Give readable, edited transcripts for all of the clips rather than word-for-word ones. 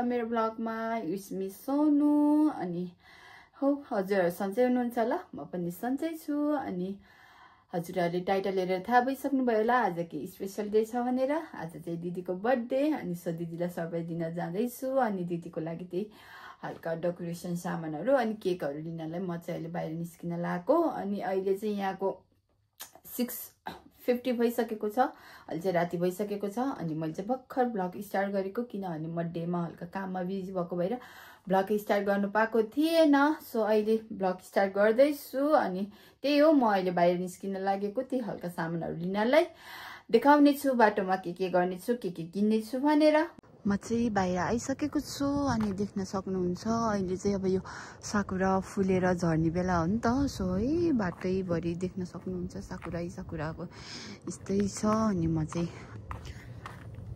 मेरो ब्लगमा। It's me Sonu. अनि हो हजुरहरू सन्चै हुनुहुन्छ ल? म पनि सन्चै छु। अनि हजुरहरूले टाइटल हेरेर थाहा भइसक्नुभयो होला आज के स्पेशल डे छ भनेर। आज चाहिँ दिदीको बर्थडे अनि सो दिदीलाई सरप्राइज दिन जाँदैछु। अनि दिदीको लागि त्यही हल्का डेकोरेसन सामानहरू अनि केकहरू लिनलाई म चाहिँ अहिले बाहिर निस्किन लागेको। अनि अहिले चाहिँ यहाँको 6:50 भइसकेको छ। अहिले चाहिँ राति भइसकेको छ। अनि मैले चाहिँ भर्खर ब्लग स्टार्ट गरेको किनभने म डेमा हल्का काममा बिजी भएको भएर ब्लग स्टार्ट गर्नु पाएको थिएन। सो अहिले ब्लग स्टार्ट गर्दैछु। अनि त्यही हो म अहिले बाहिर निस्किन लागेको त्यही हल्का सामानहरू लिनलाई देखाउने छु बाटोमा के गर्नेछु के किन्नेछु भनेर। म चाहिँ बाहिर आइसकेको छु। अनि देख्न सक्नुहुन्छ अहिले चाहिँ अब यो साकुरा फुलेर झर्ने बेला हो नि त। सो है बाटैभरि देख्न सक्नुहुन्छ साकुराको यस्तै छ। अनि म चाहिँ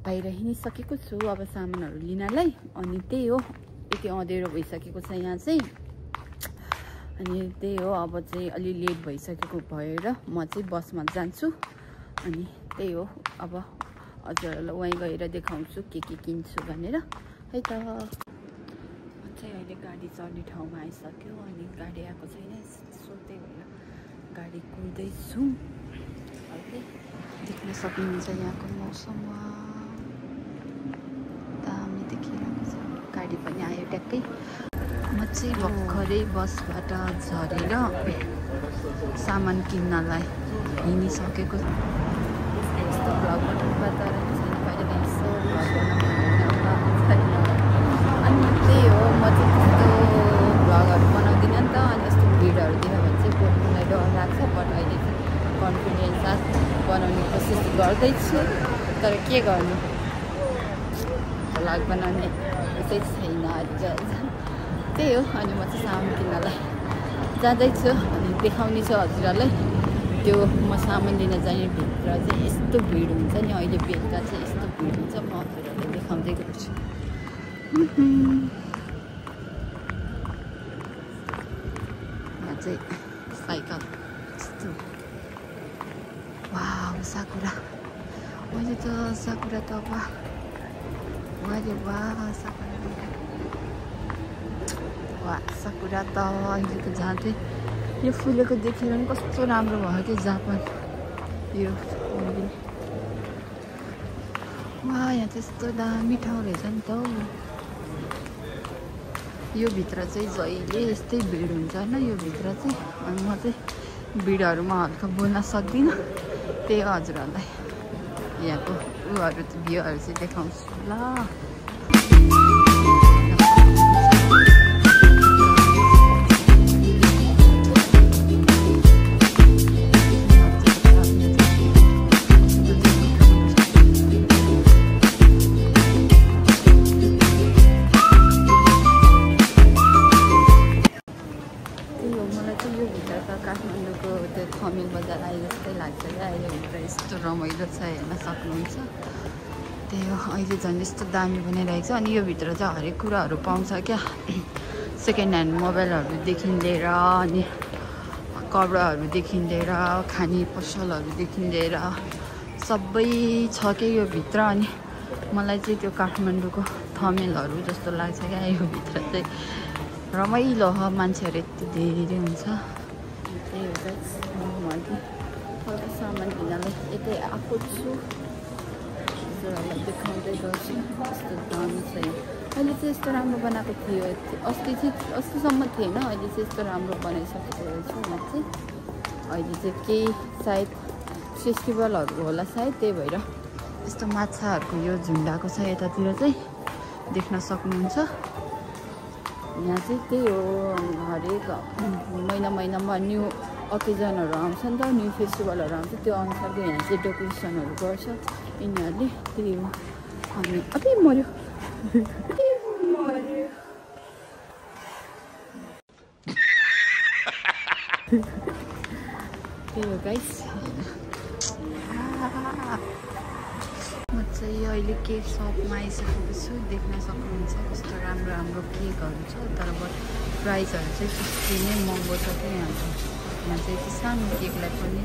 बाहिर हिँडिसकेको छु अब सामानहरू लिनलाई। अनि त्यही हो यति अँधेरो भइसकेको छ यहाँ चाहिँ। अनि त्यही हो अब चाहिँ अलि लेट भइसकेको भएर म चाहिँ बसमा जान्छु। अनि त्यही हो अब हजुरहरूलाई वहीँ गएर देखाउँछु के किन्छु भनेर है त। म चाहिँ अहिले गाडी चढ्ने ठाउँमा आइसक्यो। अनि गाडी आएको छैन सो त्यही भएर गाडी कुर्दैछु। अहिले देख्न सक्नुहुन्छ यहाँको मौसममा दामी देखिरहेको छ। गाडी पनि आयो ट्याक्कै। म चाहिँ भर्खरै बसबाट झरेर सामान किन्नलाई हिँडिसकेको। यस्तो भ्लग बनाउने वातावरण छैन बाहिर यसो भ्लग बनाउनु छैन। अनि त्यही हो म चाहिँ त्यस्तो भ्लगहरू बनाउँदिनँ नि त। अनि यस्तो भिडियोहरू दिन भने चाहिँ बोल्नुलाई डर लाग्छ। बट अहिले चाहिँ कन्फिडेन्स साथ बनाउने कोसिस गर्दैछु। तर के गर्नु भ्लग बनाउने त्यसै छैन अहिले। त्यही हो अनि म चाहिँ सामान किन्नलाई जाँदैछु। अनि देखाउने छु हजुरहरूलाई त्यो म सामान लिन जाने भित्र चाहिँ यस्तो भिड हुन्छ नि। अहिले बेलुका चाहिँ यस्तो भिड हुन्छ म हजुरहरूलाई देखाउँदै गर्छु। यहाँ चाहिँ साइकल यस्तो वाह साकुरा। मैले त साकुरा त वाह साकुरा त अहिले त जाँदै यो फुलेको देखेर पनि कस्तो राम्रो भयो कि जापान यो वाह यहाँ त्यस्तो दामी ठाउँ रहेछ नि त। यो भित्र चाहिँ जहिले यस्तै भिड हुन्छ होइन यो भित्र चाहिँ। अनि म चाहिँ भिडहरूमा हल्का बोल्न सक्दिनँ। त्यही हो हजुरहरूलाई यहाँको उयोहरू भ्यूहरू चाहिँ देखाउँछु ल। काठमाडौँको त्यो थमिल बजार आए जस्तै लाग्छ क्या अहिले भित्र यस्तो रमाइलो छ हेर्न सक्नुहुन्छ। त्यही हो अहिले झन् यस्तो दामी बनाइरहेको छ। अनि यो भित्र चाहिँ हरेक कुराहरू पाउँछ क्या। सेकेन्ड ह्यान्ड मोबाइलहरूदेखि लिएर अनि कपडाहरूदेखि लिएर खाने पसलहरूदेखि लिएर सबै छ क्या यो भित्र। अनि मलाई चाहिँ त्यो काठमाडौँको थमिलहरू जस्तो लाग्छ क्या यो भित्र चाहिँ रमाइलो हो मान्छेहरू यति धेरै हुन्छ। त्यही हो गाइस म अहिले हल्का सामान लिनलाई यतै आएको छु। हजुरहरूलाई देखाउँदै गर्छु यस्तो दामी छ यो। अहिले चाहिँ यस्तो राम्रो बनाएको थियो अस्तिसम्म थिएन। अहिले चाहिँ यस्तो राम्रो बनाइसकेको रहेछ यहाँ चाहिँ। अहिले चाहिँ केही सायद फेस्टिभलहरू होला सायद त्यही भएर यस्तो माछाहरूको यो झुन्डाको छ यतातिर चाहिँ देख्न सक्नुहुन्छ। यहाँ चाहिँ त्यही हो हरेक महिनामा न्यू अकेजनहरू आउँछ नि त न्यू फेस्टिभलहरू आउँछ त्यो अनुसारको यहाँ चाहिँ डेकोरेसनहरू गर्छ यिनीहरूले। त्यही हो अनि अति मऱ्यो त्यही हो गाइस। म चाहिँ अहिले केक सपमा आइसकेको छु। देख्न सक्नुहुन्छ कस्तो राम्रो केकहरू छ। तर प्राइसहरू चाहिँ त्यति नै महँगो छ कि यहाँ चाहिँ सानो केकलाई पनि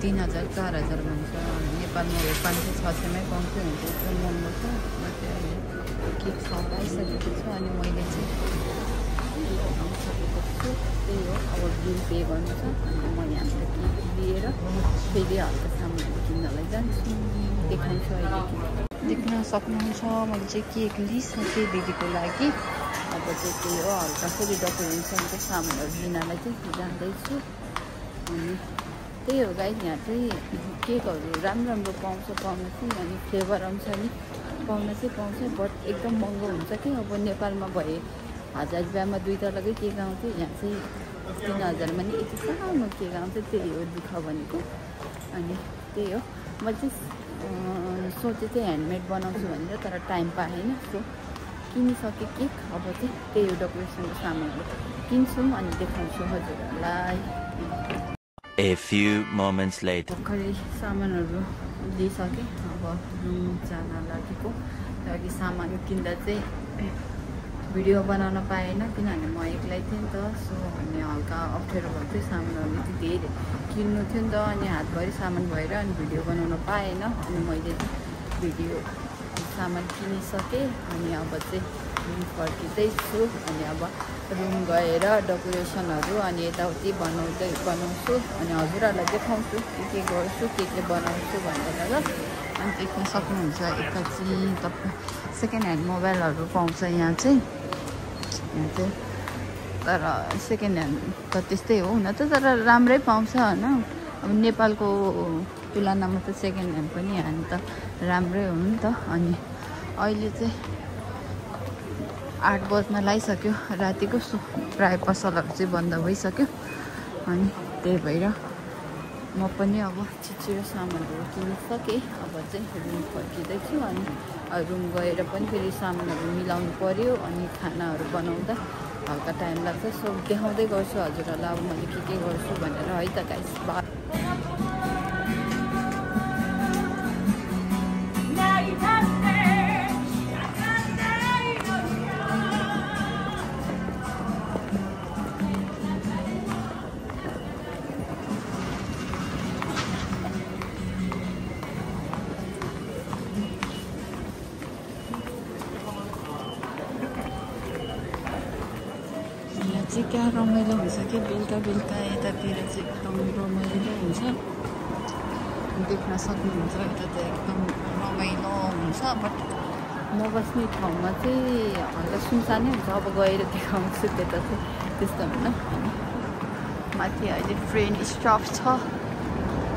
3000 4000 भन्छ। नेपालमा हो 500 600मै पाउँथ्यो हुन्छ। यस्तो महँगो छ। केक सराइसकेको छु अनि मैले चाहिँ बनाउनु छु त्यही हो। अब बिल पे गर्नु छ अनि म यहाँबाट केक लिएर फेरि हल्का सामानहरू किन्नलाई जान्छु। देखाउँछु अहिले देख्न सक्नुहुन्छ मैले चाहिँ केक लिइसकेँ दिदीको लागि। अब चाहिँ त्यही हो हल्का फेरि डेकोरेसनको सामानहरू लिनलाई चाहिँ जाँदैछु। अनि त्यही हो गाइस यहाँ चाहिँ केकहरू राम्रो पाउँछ पाउन चाहिँ अनि फ्लेभर अनुसार नि पाउन चाहिँ पाउँछ बट एकदम महँगो हुन्छ कि। अब नेपालमा भए 1000 रुपियाँमा 2 तलकै केक आउँथ्यो यहाँ चाहिँ 3000मा नि यति सानो केक आउँछ। त्यही हो दुःख भनेको। अनि त्यही हो म चाहिँ सोचे चाहिँ ह्यान्डमेड बनाउँछु भनेर तर टाइम पाएन। सो किनिसकेँ केक। अब चाहिँ त्यही हो डेकोरेसनको सामानहरू किन्छु अनि देखाउँछु हजुरहरूलाई। A few moments later. भर्खरै सामानहरू लिइसकेँ। अब रुम जान लागेको। अघि सामान किन्दा चाहिँ भिडियो बनाउन पाएन किनभने म एक्लै थिएँ नि त। सो अनि हल्का अप्ठ्यारो भएको थियो सामानहरू यति धेरै किन्नु थियो नि त अनि हातभरि सामान भएर अनि भिडियो बनाउन पाएन। अनि मैले भिडियो सामान किनिसकेँ अनि अब चाहिँ रुम फर्किँदैछु। अनि अब रुम गएर डेकोरेसनहरू अनि यताउति बनाउँछु अनि हजुरहरूलाई देखाउँछु के गर्छु के बनाउँछु भनेर ल। अनि देख्न सक्नुहुन्छ एकैछिन तपाईँ सेकेन्ड ह्यान्ड मोबाइलहरू पाउँछ यहाँ चाहिँ तर सेकेन्ड ह्यान्ड त त्यस्तै हो हुन त तर राम्रै पाउँछ होइन। अब नेपालको तुलनामा त सेकेन्ड ह्यान्ड पनि हानि त राम्रै हो नि त। अनि अहिले चाहिँ 8 बज्न लागिसक्यो रातिको। प्राय पसलहरू चाहिँ बन्द भइसक्यो अनि त्यही भएर म पनि अब छिटो सामानहरू किनिसकेँ। अब चाहिँ रुम फर्किँदैछु अनि रुम गएर पनि फेरि सामानहरू मिलाउनु पर्यो अनि खानाहरू बनाउँदा हल्का टाइम लाग्छ। सो देखाउँदै गर्छु हजुरहरूलाई अब मैले के गर्छु भनेर है त गाइस। चाहिँ क्या रमाइलो हुन्छ कि बेलुका यतातिर चाहिँ एकदम रमाइलो हुन्छ। देख्न सक्नुहुन्छ यता चाहिँ एकदम रमाइलो हुन्छ बट म बस्ने ठाउँमा चाहिँ हल्का सुनसानै हुन्छ। अब गएर देखाउँछु त्यता चाहिँ त्यस्तो होइन। अनि माथि अहिले ट्रेन स्टप छ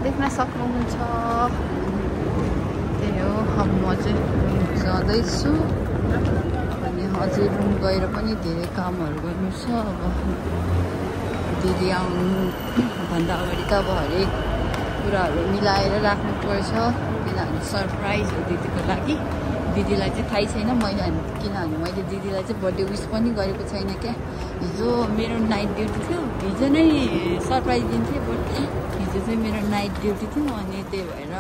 देख्न सक्नुहुन्छ। त्यही हो अब म चाहिँ जाँदैछु अनि अझै रुम गएर पनि धेरै कामहरू गर्नु छ। अब दिदी आउनुभन्दा अगाडि त अब हरेक कुराहरू मिलाएर राख्नुपर्छ किनभने सरप्राइज हो दिदीको लागि। दिदीलाई चाहिँ थाहै छैन मैले किनभने मैले दिदीलाई चाहिँ बर्थडे विस पनि गरेको छैन क्या। हिजो मेरो नाइट ड्युटी थियो। हिजो नै सरप्राइज दिन्थेँ बट हिजो चाहिँ मेरो नाइट ड्युटी थियो अनि त्यही भएर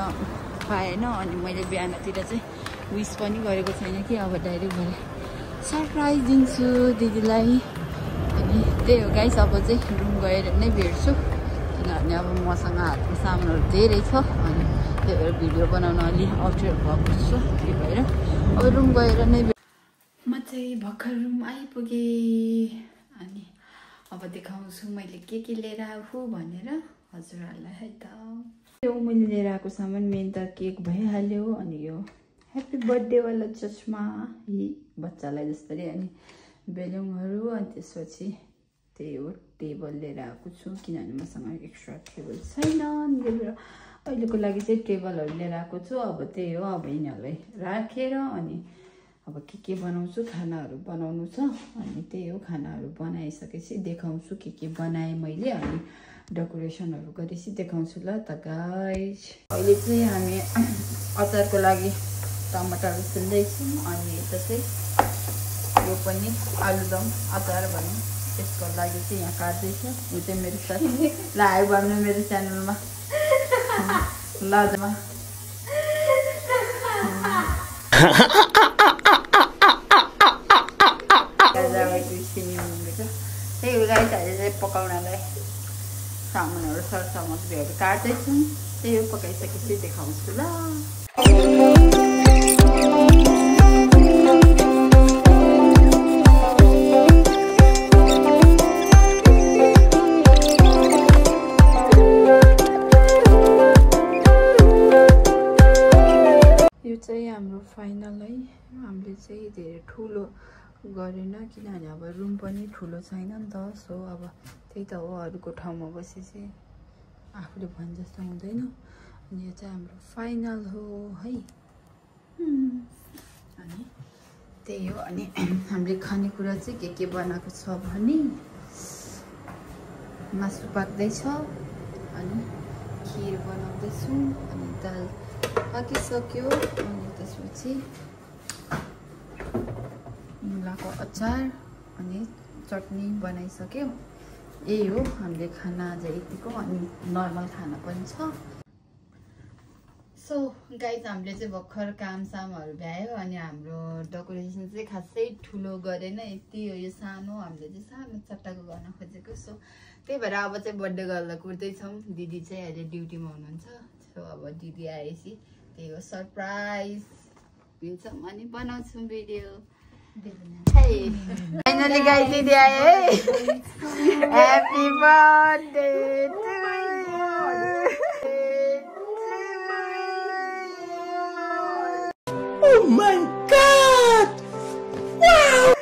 पाएन। अनि मैले बिहानतिर चाहिँ विस पनि गरेको छैन कि अब डाइरेक्ट भएर सरप्राइज दिन्छु दिदीलाई। अनि त्यही हो गाइस अब चाहिँ रुम गएर नै भेट्छु किनभने अब मसँग हातको सामानहरू धेरै छ अनि त्यही भएर भिडियो बनाउन अलि अप्ठ्यारो भएको छु। त्यही भएर अब रुम गएर नै म चाहिँ भर्खर रुम आइपुगेँ अनि अब देखाउँछु मैले के लिएर आएको भनेर हजुरहरूलाई है त। यो मैले लिएर आएको सामान मेन त केक भइहाल्यो अनि यो ह्याप्पी बर्थडेवाला चस्मा यी बच्चालाई जस्तै अनि बेलुनहरू अनि त्यसपछि त्यही हो टेबल लिएर आएको छु किनभने मसँग एक्स्ट्रा टेबल छैन। अहिलेको लागि चाहिँ टेबलहरू लिएर आएको छु। अब त्यही हो अब यिनीहरूलाई राखेर अनि अब के बनाउँछु खानाहरू बनाउनु छ अनि त्यही हो खानाहरू बनाइसकेपछि देखाउँछु के बनाएँ मैले अनि डेकोरेसनहरू गरेपछि देखाउँछु ल त गाइस। अहिले चाहिँ हामी अचारको लागि टमाटरहरू छिल्दैछौँ अनि यता चाहिँ यो पनि आलुदम अचार भनौँ त्यसको लागि चाहिँ यहाँ काट्दैछ। यो चाहिँ मेरो साथी लायो भन्नु मेरो च्यानलमा लाजमा त्यही हो गाइस अहिले चाहिँ पकाउनलाई सामानहरू सरसामग्रीहरू काट्दैछौँ। त्यही हो पकाइसकेपछि देखाउँछु ल। अहिले चाहिँ धेरै ठुलो गरेन किनभने अब रुम पनि ठुलो छैन नि त सो अब त्यही त हो अरूको ठाउँमा बसेपछि आफूले भने जस्तो हुँदैन अनि यो चाहिँ हाम्रो फाइनल हो है अनि त्यही हो अनि हामीले खानेकुरा चाहिँ के बनाएको छ भने मासु पाक्दैछ अनि खिर बनाउँदैछु अनि दाल पाकिसक्यो अनि त्यसपछि मुलाको अचार अनि चटनी बनाइसक्यो यही हो हामीले खाना आज यतिको अनि नर्मल खाना पनि छ सो गाइज हामीले चाहिँ भर्खर कामसामहरू भ्यायो अनि हाम्रो डेकोरेसन चाहिँ खासै ठुलो गरेन यति हो यो सानो हामीले चाहिँ सानो चट्टाको गर्न खोजेको सो त्यही भएर अब चाहिँ बर्थडे गर्दा कुर्दैछौँ दिदी चाहिँ अहिले ड्युटीमा हुनुहुन्छ सो अब दिदी आएपछि त्यही हो सरप्राइज दिन्छौँ अनि बनाउँछौँ भिडियो फाइनली गाइज दिदी आए है happy birthday to Oh my God! Wow!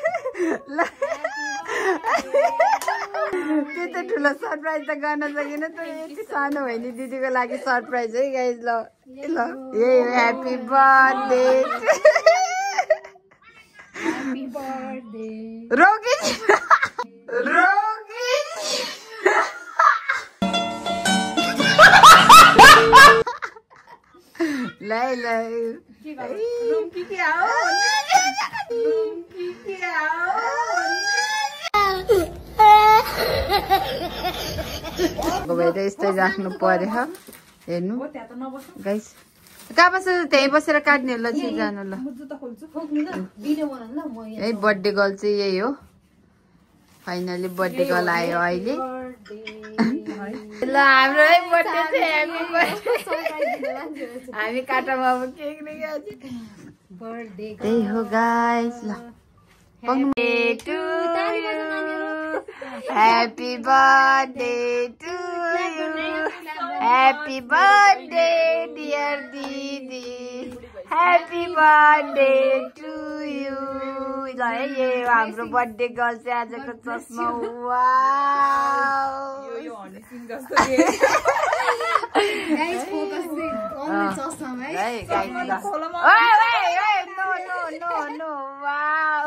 त्यति ठुलो सरप्राइज त गर्न सकिन त यति सानो भयो नि दिदीको लागि सरप्राइज है गाइज ल ल यही हो ह्याप्पी बर्थडे Happy birthday. रोगिस रोगिस लाई लाई Room ki kya ho? Room ki kya ho? भएर यस्तै राख्नु पर्यो हेर्नु गाइस कहाँ बसेर त्यहीँ बसेर काट्ने ल चाहिँ जानु ल यही बर्थडे गर्ल चाहिँ यही हो फाइनली बर्थडे गर्ल आयो अहिले ल हाम्रो है बर्थडे चाहिँ ह्याप्पी बर्थडे हामी काटामा अब केक Birthday. त्यही हो गाइस ल Happy birthday to you. Happy birthday, dear Didi. Happy birthday to you. ल है यो हाम्रो बर्थडे गर्ल चाहिँ आजको चस्मा wow Guys, focus on the chasma, है right? गाइस ल ओए ओए नो नो वाउ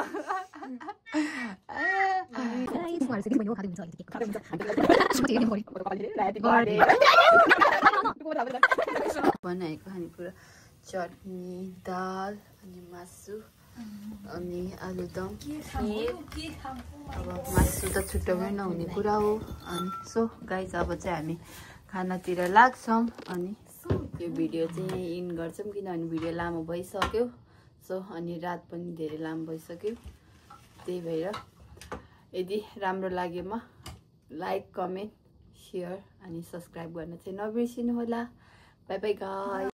बनाएको खानेकुरा चटनी दाल अनि मासु अनि आलुदम खिर अब मासु त छुट्याउनै नहुने कुरा हो अनि सो गाइस अब चाहिँ हामी खानातिर लाग्छौँ अनि यो भिडियो चाहिँ यहीँ इन गर्छौँ किनभने भिडियो लामो भइसक्यो सो अनि रात पनि धेरै लामो भइसक्यो त्यही भएर यदि राम्रो लागेमा लाइक कमेन्ट सेयर अनि सब्सक्राइब गर्न चाहिँ नबिर्सिनु होला बाई बाई गाइस